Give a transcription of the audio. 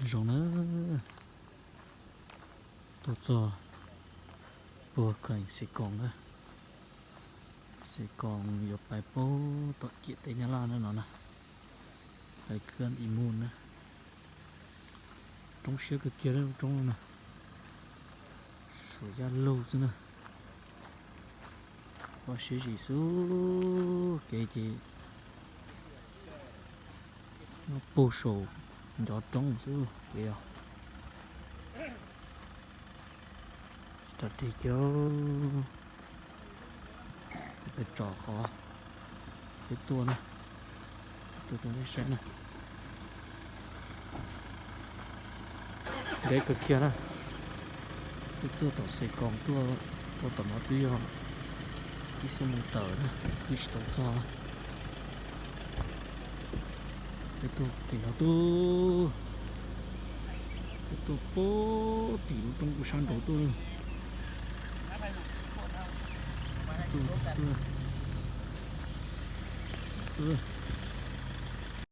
Zoo na, tuaj txog puag kheem Xes Koos na. Xes Koos yuav pais puag tom ciam teb Nyab Laj na no na. Pais khwb ib mus na. Roob siab kawg kiag lub roob no na. Suav yaj lug xwb na. Koj siab zim xwb, kev ces muab puag saum ncov roob xwb kev os. Tsis tau tig kiag. Peb tsom qhov peb tuaj na, tuaj rau nej saib na. Deb kawg kiag na. Peb tuaj tom Xes Koos tuaj rau tom no twb yog ib xuab moos tawm na, twb tsis tau txog. Peb tuaj tim no tuaj, peb tuaj puag tim lub roob kuj sab nraud tuaj. Tuaj, tuaj.